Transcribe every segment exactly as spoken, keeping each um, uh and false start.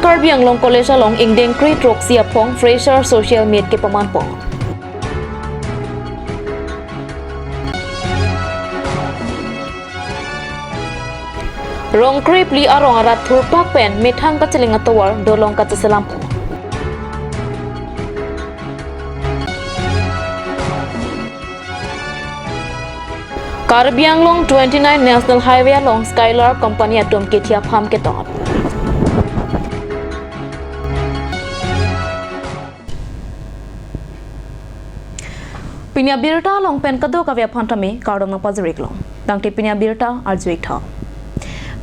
Karbi Anglong College along ingdeng kre throksi aphong Fresher Social Meet kepamanpon. Rong kre phli arong arat thurpak pen methang kacheling atovar dolong kacheselampo. Karbi Anglong twenty-nine National Highway along Skylar Company atum kethiapham keton. Pini abirta along pen kadokave aphan tame kardom nangpajir-iklong. Tangte pini abirta arju-ik tha.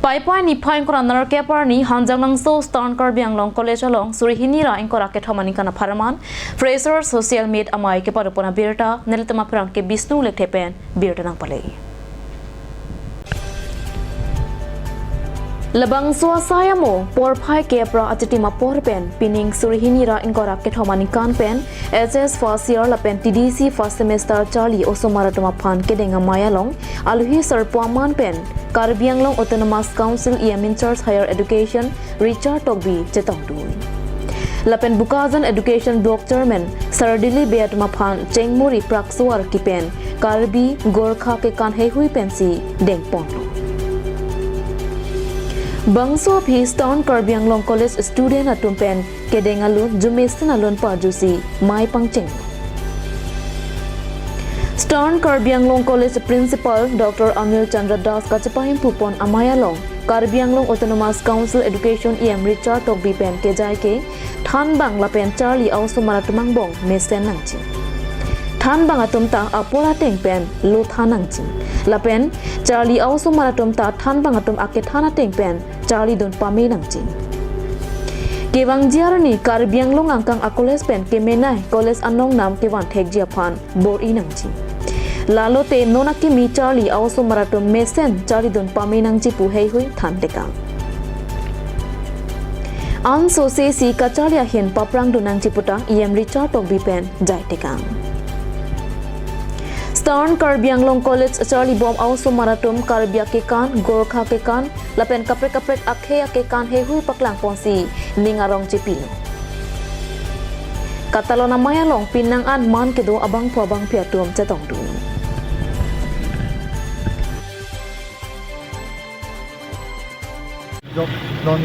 Paipai niphai ingkoi ra nerkep arni Hanjanglangso Eastern Karbi Anglong College along suri hini ra ingkoi ra kethom aningkan apharman Fresher Social Meet amei keparopon abirta nelitum aphrang ke Bisnu Lekthe pen birta nangpale. Labangso asai amo porphai kep ra achitim apor pen pining suri hini ra ingkoi ra kethom aningkan pen H S first year lapen T D C first semester charli osomar atum aphan kedeng amei along alohi sarpo aman pen Karbi Anglong Autonomous Council E M in charge Higher Education Richard Tokbi chetongdun. Lapen Bokajan Education Block Chairman Sir Dilip Bey atum aphan chengmuri praksoar kipen Karbi Gorkha kekan heihui pensi dengponlo. Bangso aphi Eastern Karbi Anglong College student atum pen kedeng alun jumesen alun parjusi mei pangcheng. Eastern Karbi Anglong College Principal Doctor Anil Chandra Das kachepahimpupon amei along Karbi Anglong Autonomous Council Education E M Richard Tokbi pen kejai ke thanbang lapen charli a-osomar atum angbong mesen nangji. Thanbang atum ta apor ateng pen lo than nangji. Lapen charli a-osomar atum ta thanbang atum akethan ateng pen charlidun pame nangji. Kevangji arni Karbi Anglong angkang a-college pen kemenei college anong nam kevan thekji aphan bor-i nangji. Lalote non akimi charli a-osomar atum mesen charlidun pame nangji pu heihui thantekang. Ansose si kacharli ahin paprangdun nangji puta E M Richard Tokbi pen jaitekang. Eastern Karbi Anglong College charlibom a-osomar atum Karbi akekan, Gorkha akekan, lapen kaprek kaprek akhei akekan heihui paklangponsi ning arong chepilo. Katalon amei along pinang an man kedo abangphu abangphi atum chetongdun. Jok non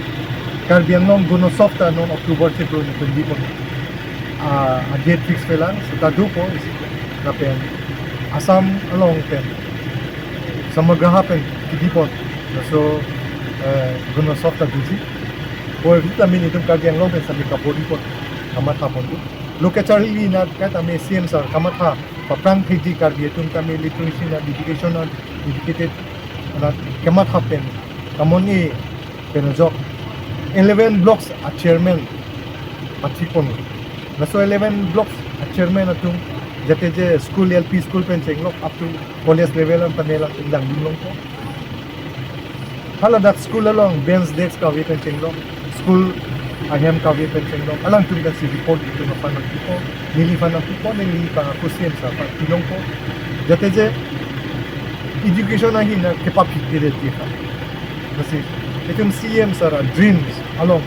Karbi Anglong Gunosopta non October chiklo ni twenty pon. Ah, a date fix pelang, seta dopo isi lapen Assam along pen Samagraha pen kedipon. So, eh, Gunosopta doji. Por vitamin itum Karbi Anglong pen sami kaporipon. Kamathaponpo. Lo kacharli nat katame C M sir kamatha paprang thekji Karbi atum tame literacy nat education nat educated nat kamatha pen. Kamon e pen ajok eleven blocks a chairman pathipon. Laso eleven blocks a chairman atum jate je school, L P school pen chenglok up to college level an tame lang langdunlongpo. Hala dak school along bench desk kave pen chenglok, school ahem kave pen chenglok, alangtum kan si report itum aphan nangpipo, neliphan nangpipo, neli pa question sa pa pilongpo. Jate je education ahin na kepaphit dire ti pa. Lasi itum C M sir a dreams along,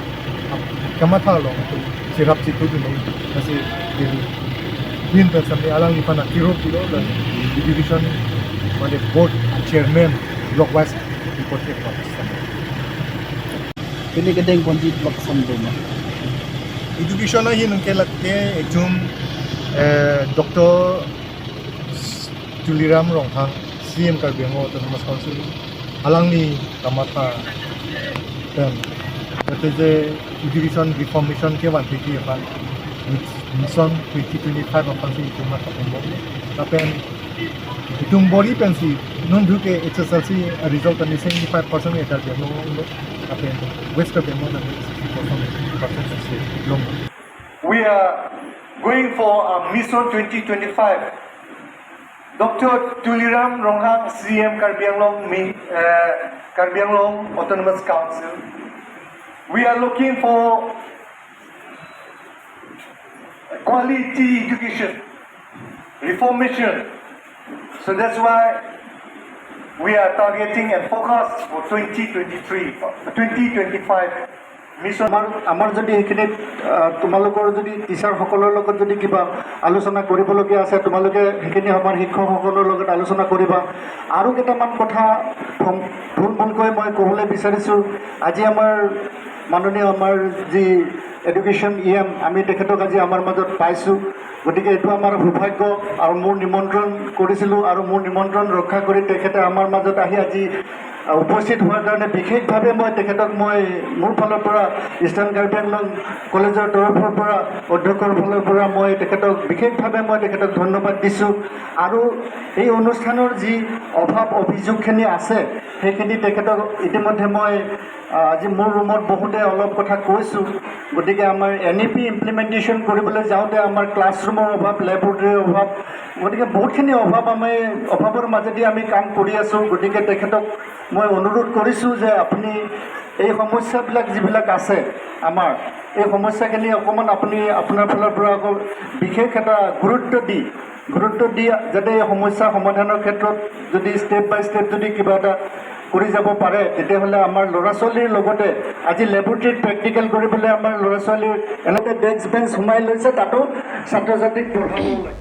kamatha along itum cherap chitudun lo. Lasi Delhi din pen sami alangliphan akiro pilo, lapen education mane board chairman block wise report ke pa. Pini kedengponji block ason do ma? Education ahin ke lake itum, eh, Doctor Tuliram Ronghang, C M Karbi Anglong Autonomous Council, alangli kamatha pen jate je education reformation kevan thekji aphan, mission twenty twenty-five aphansi itum matha pembom. Lapen itum bor-i pensi nondu ke H S L C result ani seventy-five percent ke Karbi Anglong lo, lapen West Karbi Anglong ani sixty percent, sixty percent si long. We are going for a Mission twenty twenty-five. Doctor Tuliram Ronghang, C M Karbi Anglong, Mi-, uh, Karbi Anglong Autonomous Council. We are looking for quality education, reformation. So that's why we are targeting and focus for twenty twenty-three, twenty twenty-five. মিছ, আমাৰ, আমাৰ যদি সেইখিনিত, আহ, তোমালোকৰ যদি টিচাৰসকলৰ লগত যদি কিবা আলোচনা কৰিবলগীয়া আছে, তোমালোকে সেইখিনি আমাৰ শিক্ষকসকলৰ লগত আলোচনা কৰিবা। আৰু কেইটামান কথা থম-, থুলমূলকৈ মই ক'বলৈ বিচাৰিছোঁ। আজি আমাৰ মাননীয় আমাৰ যি এডুকেশ্যন ই এম, আমি তেখেতক আজি আমাৰ মাজত পাইছোঁ। গতিকে এইটো আমাৰ সৌভাগ্য আৰু মোৰ নিমন্ত্ৰণ কৰিছিলোঁ আৰু মোৰ নিমন্ত্ৰণ ৰক্ষা কৰি তেখেতে আমাৰ মাজত আহি আজি, আহ, উপস্থিত হোৱাৰ কাৰণে বিশেষভাৱে মই তেখেতক মই মোৰ ফালৰ পৰা ইষ্টাৰ্ণ কাৰ্বি আংলং কলেজৰ তৰফৰ পৰা, অধ্যক্ষৰ ফালৰ পৰা মই তেখেতক বিশেষভাৱে মই তেখেতক ধন্যবাদ দিছোঁ। আৰু এই অনুষ্ঠানৰ যি অভাৱ অভিযোগখিনি আছে, সেইখিনি তেখেতক ইতিমধ্যে মই, আহ, আজি মোৰ ৰুমত বহুতে অলপ কথা কৈছোঁ। গতিকে আমাৰ এন ই পি ইমপ্লিমেণ্টেশ্যন কৰিবলৈ যাওঁতে আমাৰ ক্লাছৰুমৰ অভাৱ, লেবৰেটৰীৰ অভাৱ, গতিকে বহুতখিনি অভাৱ, আমি অভাৱৰ মাজেদি আমি কাম কৰি আছোঁ। গতিকে তেখেতক মই অনুৰোধ কৰিছোঁ যে আপুনি এই সমস্যাবিলাক যিবিলাক আছে আমাৰ, এই সমস্যাখিনি অকণমান আপুনি আপোনাৰ ফালৰ পৰা আকৌ বিশেষ এটা গুৰুত্ব দি, গুৰুত্ব দি যাতে এই সমস্যা সমাধানৰ ক্ষেত্ৰত যদি ষ্টেপ বাই ষ্টেপ যদি কিবা এটা কৰি যাব পাৰে, তেতিয়াহ'লে আমাৰ ল'ৰা ছোৱালীৰ লগতে আজি লেবৰেটৰীত প্ৰেক্টিকেল কৰিবলৈ আমাৰ ল'ৰা ছোৱালীৰ এনেকে ডেস্ক বেঞ্চ সোমাই লৈছে, তাতো ছাত্ৰ ছাত্ৰীক পঢ়াবলৈ।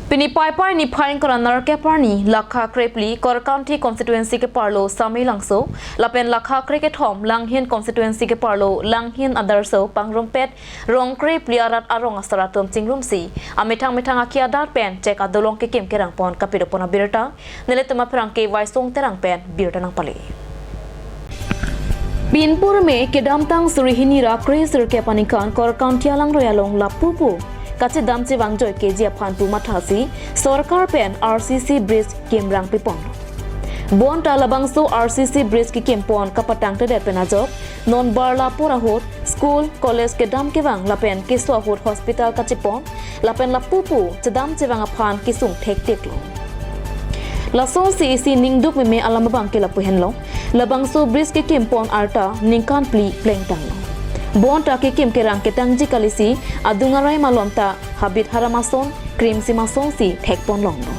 Pini Paipai niphai ingkoi ra nerkep arni lakha krephli Korkanthi constituency keparlo Samelangso, lapen lakha krekethom Langhin constituency keparlo Langhin adarso pangrumpet rong krephli arat arong asar atum chingrumsi amethang methang akhei adat pen chek adolong kekim kerang pon kapidopon abirta nelitum apherangke Waisong Terang pen birta nangpale. Pinpur me kedamtang suri hini ra kre sirkep aningkan Korkanthi alangroi along lapupu kachedam chevang joike ji aphan pu mathasi sorkar pen R C C bridge kimrang pipon. Bonta labangso R C C bridge kekim pon kapatang tedet pen ajok non barla apor ahut school, college kedam kevang lapen keso ahut hospital kachepon lapen lapupu chedam chevang aphan kesung thektik lo. Lasonsi isi ningduk meme alam abangke lapu henlo. Labangso bridge kekim pon arta ningkan phli plengtanglo. Bonta kekim kerang ketangji kalisi adung arai malom ta habit haram ason, krimsim asonsi thekpon longlo.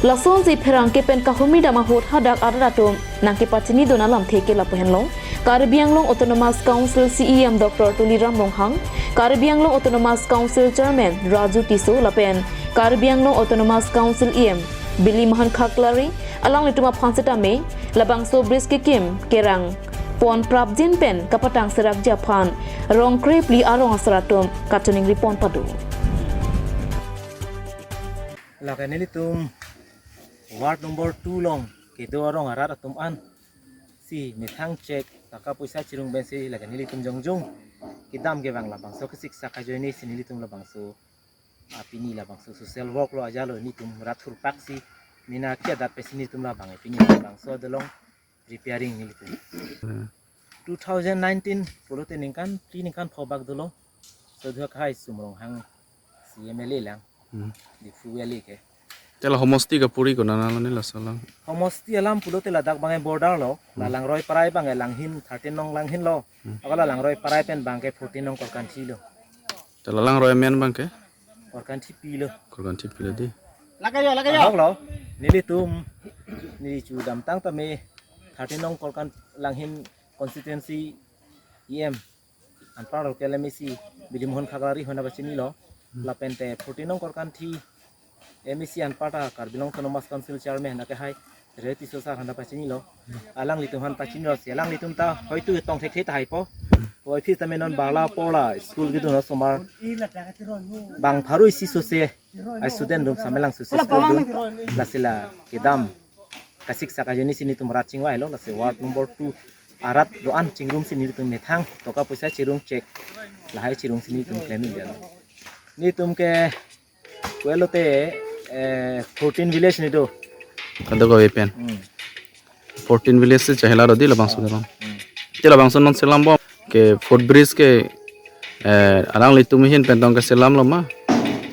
Lasonsi pherangke pen kahumi dam ahut hadak arat atum nangkepachini dun alamthe ke lapu henlo. Karbi Anglong Autonomous Council C E M Doctor Tuliram Ronghang, Karbi Anglong Autonomous Council Chairman Raju Tisso lapen Karbi Anglong Autonomous Council E M Bilimohan Khaklari alanglitum aphan setame labangso bridge kekim kerang pon prapjin pen kapatang serakji aphan rong krephli arong asar atum kachiningri pon pado. Lake nelitum ward number two along kedo arong arat atum an si methang chek taka poisa chirung pensi lake nelitum jongjong kedam kevang labangso kesik sak ajoine si nelitum labangso apini labangso social work lo ajalo nelitum rat thurpak si mena akhei adat pensi nelitum labang apini labangso adolong repairing nelitum. Hmm. Two thousand nineteen pulote ningkan phli ningkan pho bak dolo. Sodhu akhai Sum Ronghang si M L A lang. Hmm. Diphu Valley ke. Te la homosti kapuri konat lo ne laso alam? Homosti alam pulote ladak abang border lo. Hmm. La Langroi Parai abang Langhin thirteen nong Langhin lo. Hmm. Ako la Langroi Parai pen abangke fourteen nong Korkanthi lo. Te la Langroi amen abangke? Korkanthi P lo. Korkanthi P lo dei. Lake yo, lake yo. Ahok lo. Nelitum, neli chu damtang tame thirteen nong Korkan Langhin constituency E M anparta local M A C Bilimohan Khaklari aphan pachinilo. Hmm. Lapente fourteen nong Korkanthi M A C anparta Karbi Anglong Autonomous Council Chairman akehai Raju Tisso sir aphan pachinilo. Alanglitum aphan pachinilo si alanglitum ta hoitu tong thekthe tahai po. Oi phis tame non barla porla school kedun osomar bang pharo isi sose ai student atum Samelangso school dun. Lasi la kedam kasik sak ajoine si nelitum rat chingvailo, lasi ward number two arat do-an chingrumsi nelitum methang taka poisa chirung chek lahai chirungsi nelitum klem india lo. Nelitum ke kuelote, eh, fourteen village ni do. Kadokave pen. Hmm. Fourteen village si chehela ro dei labangso. Ah. Dei bang. Hmm. Te labangso non selam bom ke footbridge ke, eh, alanglitum ahin pen tong keselam lo ma?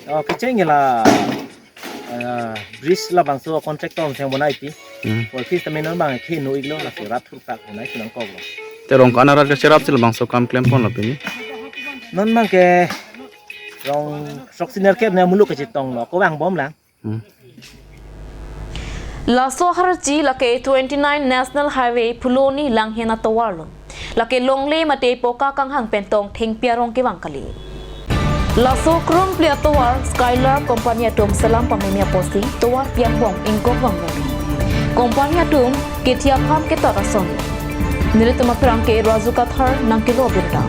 Oh, kecheng la, eh, bridge labangso contractor seng bonai pi. Hmm. Office tame non abang ke no iglo lasi rat thurpak bonai si nangkoklo. Te rong ko-an arat kecherap si labangso kam klem ponlo pini? Non abangke rong sok senior kep ne muluk kechetonglo ko bang bom lang. Hmm. Laso harchi lake twenty-nine National Highway Phuloni Langhin atovar lo. Lake longle mate poka kanghang pen tong thengpi arong kevang kali. Laso krungple atovar Skylar Company atum selam pameme apotsi tovar pi angbong ingkok vanglo. Company atum kethi aphan ketat ason. Nelitum apherangke Raju Kathar nangkelo birta.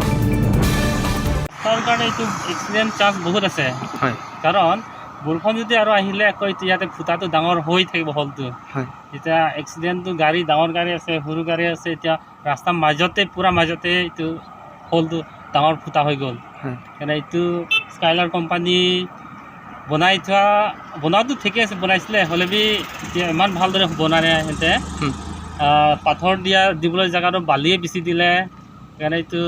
তাৰ কাৰণে এইটো accident chance বহুত আছে। হয়। কাৰণ বৰষুণ যদি আৰু আহিলে আকৌ এতিয়া ইয়াতে ফুটাটো ডাঙৰ হৈ থাকিব হলটো। হয়। এতিয়া এক্সিডেণ্টটো গাড়ী, ডাঙৰ গাড়ী আছে, সৰু গাড়ী আছে, এতিয়া ৰাস্তাৰ মাজতে, পুৰা মাজতে এইটো হলটো ডাঙৰ ফুটা হৈ গ'ল। হয়। সেইকাৰণে এইটো স্কাইলাৰ কোম্পানী বনাই থোৱা, বনাওঁতো ঠিকে আছে, বনাইছিলে, হ'লে বি এতিয়া ইমান ভালদৰে বনোৱা নাই সিহঁতে। হুম। আহ, পাথৰ দিয়া, দিবলৈ জেগাটো বালিয়ে বেছি দিলে, সেইকাৰণে এইটো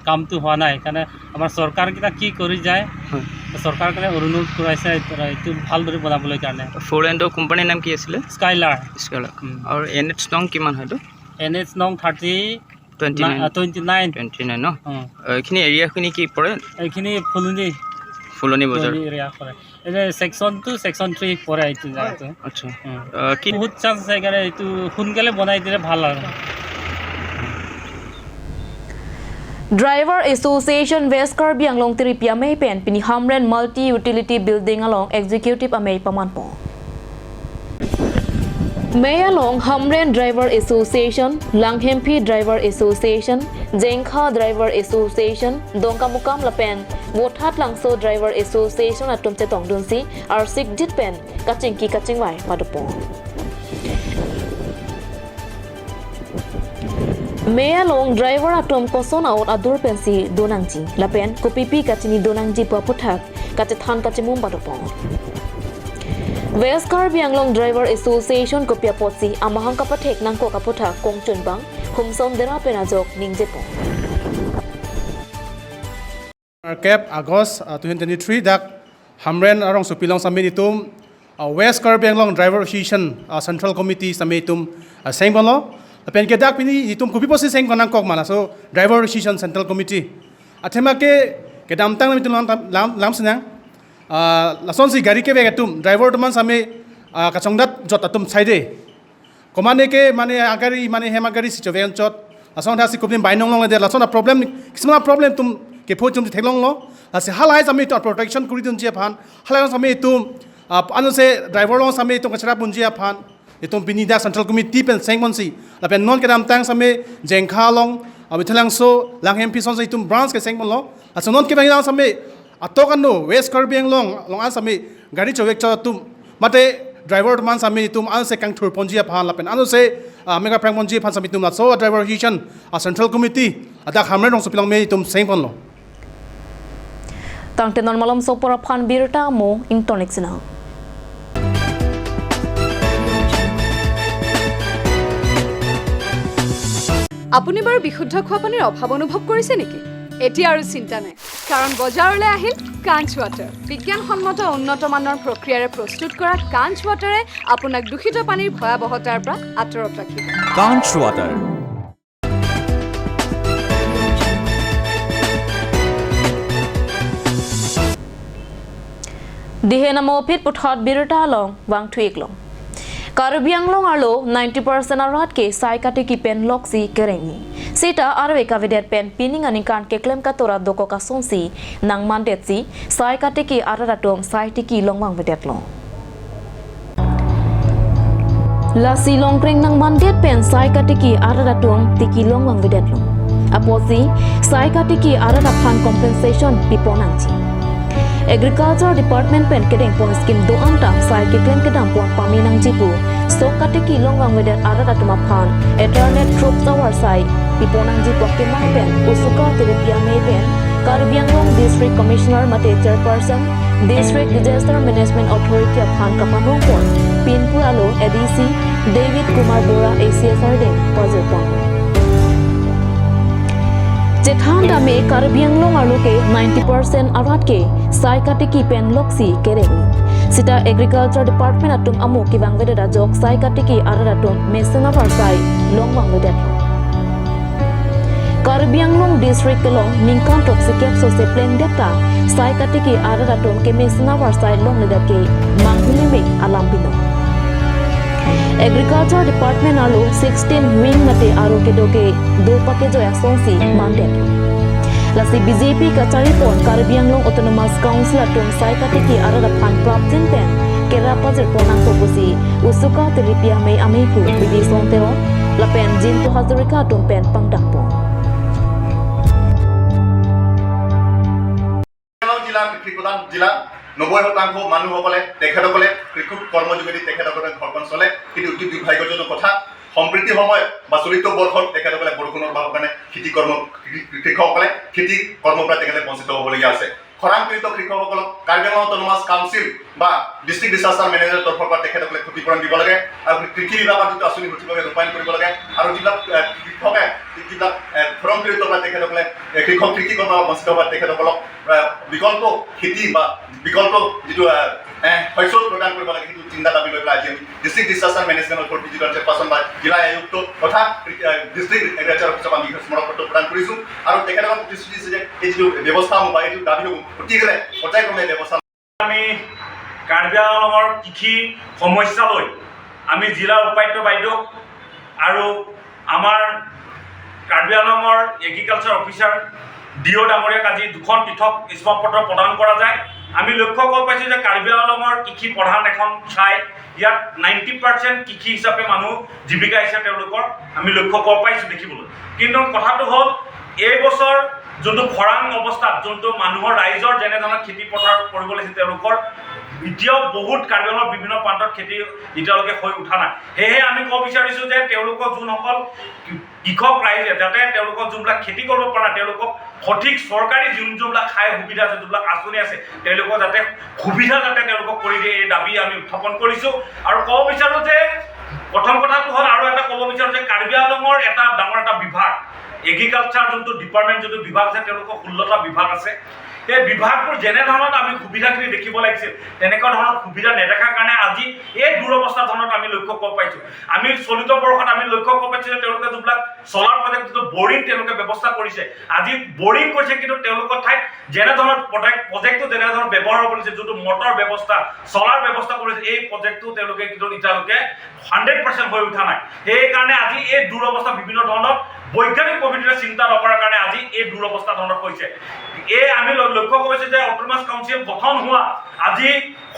কামটো হোৱা নাই। সেইকাৰণে আমাৰ চৰকাৰকেইটা কি কৰি যায়, হয়। চৰকাৰকে অনুৰোধ কৰাইছে এইটো, এইটো ভালদৰে বনাবলৈ কাৰণে। ফ'ৰ লেনৰ কোম্পানীৰ নাম কি আছিলে? স্কাইলাৰ। স্কাইলাৰ। উম। আৰু এন এইচ নং কিমান হয় এইটো? এন এইচ নং থাৰ্টি টুৱেণ্টি নাইন। আহ, টুৱেণ্টি নাইন। টুৱেণ্টি নাইন ন? উম। আহ, এইখিনি এৰিয়াখিনি কি পৰে? এইখিনি ফুলনি। ফুলনি বজাৰ। ফুলনি এৰিয়া পৰে। এই যে ছেকশ্যন টু, ছেকশ্যন থ্ৰী পৰে এইটো জেগাটো। আচ্ছা। উম। আহ, কি বহুত চান্স আছে, সেইকাৰণে এইটো সোনকালে বনাই দিলে ভাল আৰু। Driver Association West Karbi Anglong tiripi amei pen pini Hamren Multi Utility Building along executive amei pamanpo. Mei along Hamren Driver Association, Langhemphi Driver Association, Jengkha Driver Association, Dongkamukam lapen Vothatlangso Driver Association atum chetongdunsi arsikdit pen kachingki kachingvai padopo. Mei along driver atum koson a'ot adur pensi donangji lapen kopipi kachini donangji pu aputhak kachethan kachimum padopo. West Karbi Anglong Driver Association kopi apotsi amahang kapathek nangkok aputhak kongchunbang Humson Dera pen ajok ningjepo. Kep August, uh, twenty twenty-three dak Hamren arongsopi along same itum, uh, West Karbi Anglong Driver Association, uh, Central Committee same itum, uh, sengponlo. Lapen ke dak pini itum kopi apotsi sengpon nangkok ma laso Driver Association Central Committee. Athema ke kedamtang itum lam, lam, lam sinang. Uh, lasonsi gari kevek atum, driver atum an same, uh, kachongdat jot atum saide. Komane ke mane agari, mane hem agari si chovek anchot. Lason thasi kopine bainong longledet. Lason a-problem, kisman a-problem atum kepho atum theklonglo. Lasi halahai same itum protection kori dunji aphan. Halahai same itum, ah, anose driver along same itum kachara ponji aphan. Itum pini dak Central Committee pen sengponsi. Lapen non kedamtang same Jengkha along, ah, Vothatlangso, Langhemphi asonsi itum branch ke sengponlo. Laso non kevang along same atok ano West Karbi Anglong along an same gari chovek chot atum mate driver atum an same itum anose kangthur ponji aphan lapen anose, ah, mega prank ponji aphan same itum laso Driver Association, ah, Central Committee, ah, dak Hamren arongsopi along me itum sengponlo. Tangte non malomso apor aphan birta mo ingtonik sinang. আপুনি বাৰু বিশুদ্ধ খোৱা পানীৰ অভাৱ অনুভৱ কৰিছে নেকি? এতিয়া আৰু চিন্তা নাই, কাৰণ বজাৰলৈ আহিল কাঞ্চ ৱাটাৰ। বিজ্ঞানসন্মত উন্নত মানৰ প্ৰক্ৰিয়াৰে প্ৰস্তুত কৰা কাঞ্চ ৱাটাৰে আপোনাক দূষিত পানীৰ ভয়াৱহতাৰ পৰা আঁতৰত ৰাখিব। কাঞ্চ water. Dihen amo aphi puthot birta along vangthu-ik long. Karbi Anglong arlo ninety percent arat ke sai katiki pen loksi kerengji. Seta arve kavedet pen pining aningkan keklem katora dokok asonsi nangmandetsi sai katiki arat atum sai tiki longvangvedetlo. Lasi longkreng nangmandet pen sai katiki arat atum tiki longvangvedetlo. Apotsi sai katiki arat aphan compensation piponangji. Agriculture Department pen kedengpon scheme do-an ta sai keklem kedampon pamenangji pu sok katiki longvangvedet arat atum aphan alternate crop cover sai piponangji pu akemang pen osukar tiripi amei pen Karbi Anglong District Commissioner mate Chairperson District Disaster Management Authority aphan kapanongpon Pinpur alo A D C David Kumar Bora A C S ardeng pajirpon. Chethan dame Karbi Anglong arlo ke ninety percent arat ke sai katiki pen loksi kereng. Seta Agriculture Department atum amo kevangvedet ajok sai katiki arat atum mesen avarsai longvangvedet. Karbi Anglong District kelong ningkan throksi kep sose plengdet ta sai katiki arat atum kemesen avarsai longledet ke manghulimik alam binong. Agriculture Department arlo sixteen wing mate aro kedo ke do pakejoi asonsi mandet. Lasi B J P kachari pon Karbi Anglong Autonomous Council atum sai katiki arat aphan prapjin pen kerap pajir pon nangpo pusi Usuka Tiripi amei ameipu Bibi Song Teron lapen Jintu Hazarika atum pen pangdang pon. জিলাৰ কৃষি প্ৰধান জিলা, নব্বৈ শতাংশ মানুহসকলে, তেখেতসকলে কৃষি কৰ্ম যোগেদি তেখেতসকলে ঘৰখন চলে। কিন্তু অতি দুৰ্ভাগ্যজনক কথা, সম্প্ৰতি সময় বা চলিত বৰ্ষত তেখেতসকলে বৰষুণৰ অভাৱৰ কাৰণে খেতি কৰ্ম, কৃ-, কৃষকসকলে খেতি কৰ্মৰ পৰা তেখেতে বঞ্চিত হ'বলগীয়া হৈছে। খৰাং পীড়িত কৃষকসকলক কাৰ্বি আংলং অট'নমাছ কাউন্সিল বা ডিষ্ট্ৰিক্ট ডিজাষ্টাৰ মেনেজৰ তৰফৰ পৰা তেখেতসকলে ক্ষতিপূৰণ দিব লাগে আৰু কৃষি বিভাগৰ যিটো আঁচনি সঠিকভাৱে ৰূপায়ণ কৰিব লাগে আৰু যিবিলাক, এ, কৃষকে যিবিলাক, এ, খৰাং পীড়িত বা তেখেতসকলে, এ, কৃষক কৃষি কৰ্ম বঞ্চিত হোৱা তেখেতসকলক, এ, বিকল্প খেতি বা বিকল্প যিটো, এ, এ, শস্য প্ৰদান কৰিব লাগে, সেইটো চিন্তা দাবী লৈ পেলাই আজি আমি ডিষ্ট্ৰিক্ট ডিজাষ্টাৰ মেনেজমেণ্ট অথৰিটি যিজন চেয়াৰপাৰ্চন বা জিলা আয়ুক্ত তথা, এ, ডিষ্ট্ৰিক্ট এগ্ৰিকালচাৰ অফিচক আমি স্মাৰক পত্ৰ প্ৰদান কৰিছো আৰু তেখেতসকলক প্ৰতিশ্ৰুতি দিছে যে এই যিটো ব্যৱস্থা হ'ব বা এইটো দাবী হ'ব, অতি শীঘ্ৰে পৰ্যায়ক্ৰমে ব্যৱস্থা। আমি কাৰ্বি আংলঙৰ কৃষি সমস্যা লৈ আমি জিলা উপায়ুক্ত বাইদেউ আৰু আমাৰ কাৰ্বি আংলঙৰ এগ্ৰিকালচাৰ অফিচাৰ ডি অ' ডাঙৰীয়াক আজি দুখন পৃথক স্মাৰক পত্ৰ প্ৰদান কৰা যায়। আমি লক্ষ্য কৰিব পাইছো যে কাৰ্বি আংলঙৰ কৃষি প্ৰধান এখন ঠাই, ইয়াত নাইণ্টি পাৰ্চেণ্ট কৃষি হিচাপে মানুহ, জীৱিকা হিচাপে তেওঁলোকৰ আমি লক্ষ্য কৰিব পাইছো দেখিবলৈ। কিন্তু কথাটো হ'ল, এই বছৰ যোনটো খৰাং অৱস্থাত যোনটো মানুহৰ, ৰাইজৰ যেনেধৰণৰ খেতি পথাৰ কৰিব লাগিছিল, তেওঁলোকৰ এতিয়াও বহুত কাৰ্বি আংলঙৰ বিভিন্ন প্ৰান্তত খেতি এতিয়ালৈকে হৈ উঠা নাই। সেয়েহে আমি ক'ব বিচাৰিছো যে তেওঁলোকৰ যোনসকল কৃষক ৰাইজে যাতে তেওঁলোকৰ যোনবিলাক খেতি কৰিব পৰা নাই, তেওঁলোকক সঠিক চৰকাৰী যোন যোনবিলাক সহায় সুবিধা আছে, যোনবিলাক আঁচনি আছে, তেওঁলোকক যাতে সুবিধা যাতে তেওঁলোকক কৰি দিয়ে, এই দাবী আমি উত্থাপন কৰিছো। আৰু ক'ব বিচাৰো যে প্ৰথম কথাটো হ'ল, আৰু এটা ক'ব বিচাৰো যে কাৰ্বি আংলঙৰ এটা ডাঙৰ এটা বিভাগ, এগ্ৰিকালচাৰ যোনটো ডিপাৰ্টমেণ্ট, যোনটো বিভাগ আছে, তেওঁলোকৰ ষোল্লটা বিভাগ আছে। এই বিভাগবোৰ যেনেধৰণত আমি সুবিধাখিনি দেখিব লাগিছিল, তেনেকুৱা ধৰণৰ সুবিধা নেদেখাৰ কাৰণে আজি এই দুৰৱস্থা ধৰণত আমি লক্ষ্য কৰিব পাইছো। আমি চলিত বৰ্ষত আমি লক্ষ্য কৰিব পাইছো যে তেওঁলোকে যোনবিলাক চলাৰ প্ৰজেক্ট, যিটো বৰিং তেওঁলোকে ব্যৱস্থা কৰিছে, আজি বৰিং কৰিছে, কিন্তু তেওঁলোকৰ ঠাইত যেনেধৰণৰ প্ৰজেক্ট, প্ৰজেক্টটো যেনেধৰণৰ ব্যৱহাৰ হ'ব লাগিছিল, যোনটো মটৰ ব্যৱস্থা, চলাৰ ব্যৱস্থা কৰিছে, এই প্ৰজেক্টটো তেওঁলোকে কিন্তু এতিয়ালৈকে হাণ্ড্ৰেড পাৰ্চেণ্ট হৈ উঠা নাই। সেইকাৰণে আজি এই দুৰৱস্থা বিভিন্ন ধৰণৰ বৈজ্ঞানিক পদ্ধতিৰে চিন্তা নকৰাৰ কাৰণে আজি এই দুৰৱস্থা ধৰণত হৈছে। এই আমি ল-, লক্ষ্য কৰিছো যে অট'নমাছ কাউন্সিল গঠন হোৱা আজি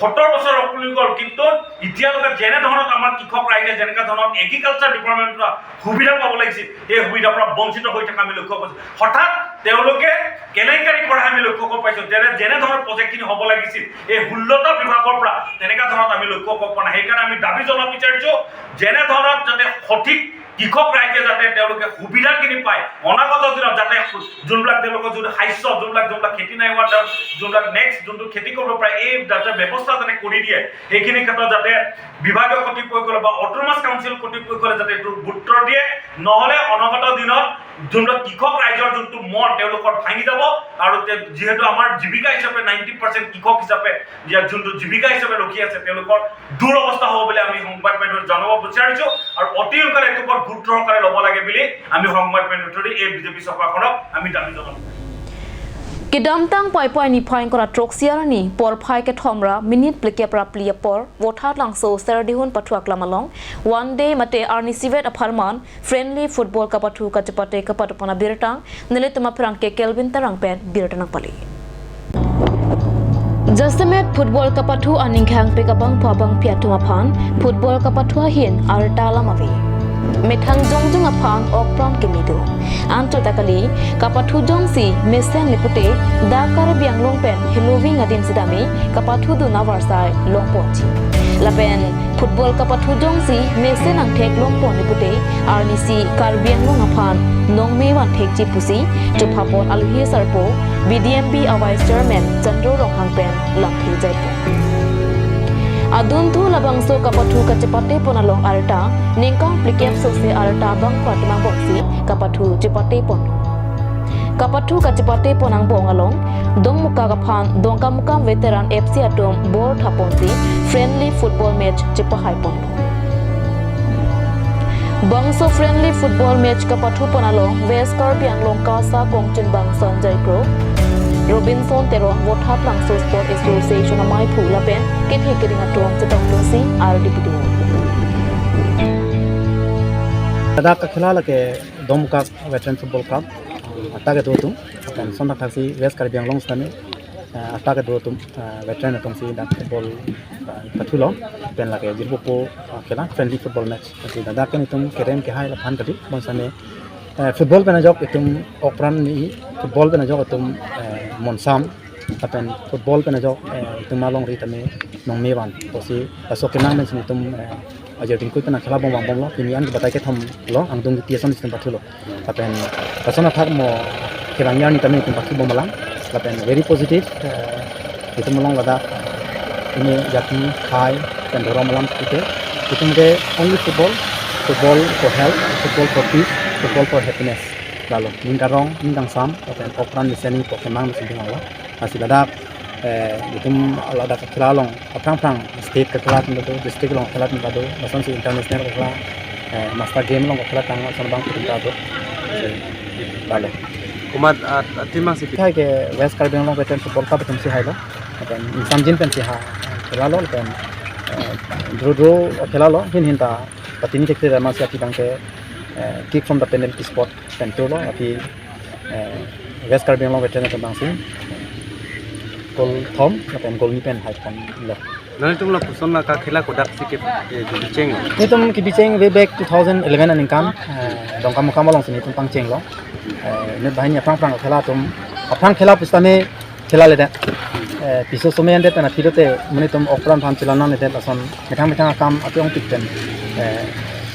সত্তৰ বছৰ উকলি গ'ল, কিন্তু এতিয়ালৈকে যেনে ধৰণত আমাৰ কৃষক ৰাইজে যেনেকুৱা ধৰণৰ এগ্ৰিকালচাৰ ডিপাৰ্টমেণ্টৰ পৰা সুবিধা পাব লাগিছিল, এই সুবিধাৰ পৰা বঞ্চিত হৈ থকা আমি লক্ষ্য কৰিছো। হঠাৎ তেওঁলোকে কেলেংকাৰী কৰা আমি লক্ষ্য কৰিব পাইছো। যেনে, যেনে ধৰণৰ প্ৰজেক্টখিনি হ'ব লাগিছিল এই ষোল্লটা বিভাগৰ পৰা, তেনেকুৱা ধৰণত আমি লক্ষ্য কৰিব পৰা নাই। সেইকাৰণে আমি দাবী জনাব বিচাৰিছো, যেনে ধৰণত যাতে সঠিক কৃষক ৰাইজে যাতে তেওঁলোকে সুবিধাখিনি পায়, অনাগত দিনত যাতে যোনবিলাক তেওঁলোকৰ যোনটো শস্য, যোনবিলাক, যোনবিলাক খেতি নাই হোৱা, তেওঁ যোনবিলাক নেক্সট যোনটো খেতি কৰিব পাৰে, এই যাতে ব্যৱস্থা যাতে কৰি দিয়ে, সেইখিনি ক্ষেত্ৰত যাতে বিভাগীয় কৰ্তৃপক্ষলৈ বা অট'নমাছ কাউন্সিল কৰ্তৃপক্ষলৈ যাতে এইটো গুৰুত্ব দিয়ে, নহ'লে অনাগত দিনত যোনবিলাক কৃষক ৰাইজৰ যোনটো মন, তেওঁলোকৰ ভাঙি যাব। আৰু তে-, যিহেতু আমাৰ জীৱিকা হিচাপে নাইণ্টি পাৰ্চেণ্ট কৃষক হিচাপে ইয়াত যোনটো জীৱিকা হিচাপে ৰখি আছে, তেওঁলোকৰ দুৰৱস্থা হ'ব বুলি আমি সংবাদ মাধ্যমত জনাব বিচাৰিছো আৰু অতি সোনকালে এইটো ওপৰত গুৰুত্ব সহকাৰে ল'ব লাগে বুলি আমি সংবাদ মাধ্যমত এই বিজেপি চৰকাৰখনক আমি দাবী জনাব বিচাৰিছো। Kedamtang Paipai niphai ingkoi ra throksia arni porphai kethom ra minit phlikep ra phli apor Vothatlangso Serdihun pathu aklam along one day mate arnisivet apharman friendly football kapathu kachepate kapatupon abirta nelitum apherangke Kelvin Terang pen birta nangpale. Jasemet football kapathu aning khangpik abangphu abangphi atum aphan football kapathu ahin arta alam ave. Methang jongjong aphan okpran kimi do. Anchot ta kali, kapathu jongsi mesen le pute dak Karbi Anglong pen heloving adim sitame kapathu dun avarsai longponji. Lapen football kapathu jongsi mesen angthek longpon le pute arnisi Karbi Anglong aphan nongme van thekji pusi chopha apot aluhi sarpo B D M B a Vice Chairman Chandro Ronghang pen lamthe jaipo. Adunthu labangso kapathu kachepatepon along arta ningkan phlikep sose arta abangphu atum angbongsi kapathu chepatepon. Kapathu kachepatepon angbong along Dongmukak aphan Dongkamukam Veteran F C atum bor thaponsi friendly football match chepahaipon. Bangso friendly football match kapathupon along West Karbi Anglong KASA kongchunbang Sanjay Kro, Robinson Teron, Vothatlangso Sport Association amaiphu lapen kethe kering atum chetongdunsi ardi pido. Ladak kakhela lake Domkak Veteran Football Club, ah, athak kedo atum, lapen lason athaksi West Karbi Anglong sitame, ah, athak kedo atum, ah, veteran atum si dak football, ah, pathulo, lapen lake jirpo po, ah, khela friendly football match. Lasi ladak ke netum kerem kehai laphan kali, bonsitame, eh, football pen ajok itum okpran ni, football pen ajok itum, eh, monsam, lapen football pen ajok, eh, itum alongri tame nongmevan. Lasi laso kemang pen si netum, eh, ajir dingkui pen akhela bom vangbomlo, pini an kebatai kethom lo, angdung kiti ason si itum pathulo. Lapen lason athak mo kevang arni tame itum pathu bomlang. Lapen very positive, eh, itum along ladak ini jati, khei, pen dhorom alam kiti. Itum ke only football, football for health, football for peace, football for happiness. Lalo, ning karong, ning kangsam, lapen okpran meseningpo kemang mesen ding lo. Lasi ladak, eh, itum ladak kakhela along, aphrang aphrang state kakhela atum do, district along kakhela atum do, lasonsi international kakhela, eh, master game along kakhela tang lason abang itum ta do. Lalo. Komat, ah, athema si pi- Khei ke West Karbi Anglong Veteran Football Club atum si hailo. Lapen ingsamjin pen si ha, khelalo, lapen, eh, draw draw khelalo, hin hin ta patini thekthedam si aphi abang ke, eh, kick from the penalty spot pen thulo, aphi, eh, West Karbi Anglong Veteran atum abang si goal thom, lapen goal ni pen haiponlo. Nanglitum lapuson la kakhela kodak si ke, eh, kebicheng lo? Netum kebicheng way back two thousand eleven aningkan, eh, Dongkamukam alongsi netum pangchenglo. Eh, inut banghini aphrang aphrang khela atum, aphrang khela pusitame khelaledet. Eh, piso somoi andet pen aphi dote, monit atum okpran aphan chelanangledet lason methang methang akam ati ongpik pen, eh,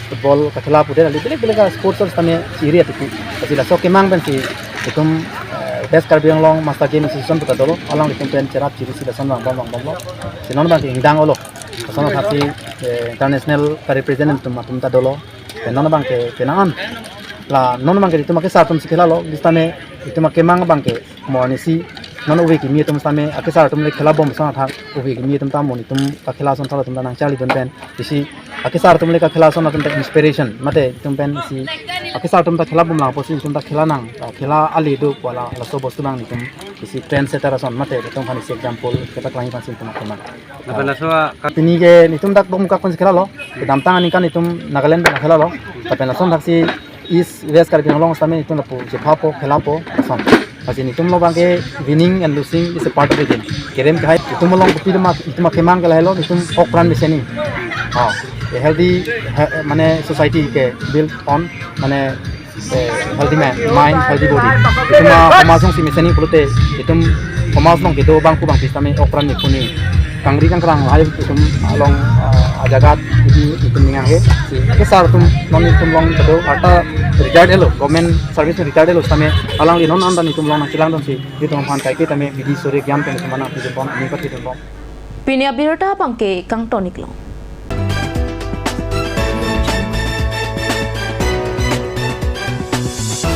football kakhela pudet kali, belek belek a-sports sitame iri atiku. Lasi laso kemang pensi itum, eh, West Karbi Anglong Master Game Association pu ta dolo, alanglitum pen cherap chiri si lason vangbom vangbomlo. Si non abang ke ingdang olo. Lason aphi, eh, international ka-represent atum atum ta dolo. Pen non abang ke penang an. La non abang ke itum akesar atum si khelalo, pusitame itum akemang abang ke mo arnisi non ove kimi atum sitame akesar atum le khela bom ason athak, ove kimi atum ta mo netum kakhela ason thalo atum ta nangcharlidun pen, isi akesar atum le kakhela ason atum ta inspiration, mate itum pen isi akesar atum ta khela bomlang apotsi itum ta khela nang, ta khela ale do pu la laso bostu abang netum isi trendsetter ason, mate itum aphan isi example kepaklang aphan si itum akemang. Lapen laso a- Pini ke netum dak Domkak pen si khelalo. Kedamtang aningkan netum Nagaland pen khelalo. Lapen lason athaksi East West Karbi Anglong sitame netum lapu chephapo, khelapo, lason. Lasi netum along abang ke winning and losing is a part of the game. Kerem kehai, netum along kopi atum, netum akemang ke lahelo, netum okpran meseningpo. A healthy, he-, mane society ke build on, mane eh, healthy mind, mind, healthy body. Itum a-somaj alongsi meseningpulote, itum somaj along kedo abang ku abang sitame okpran mepuni. Kangri kangkrang lahai itum along, ah, ajagat itum, itum ningang he. Si akesar atum non itum along kedo arta retired elo, government service retired elo sitame alangli non an ta netum along nangchelangdunsi itum aphan kaike tame bidi sore gyan pen itum aphan nangpidunbom, nangpatidunbom. Pini abirta abang ke kangtonik lo.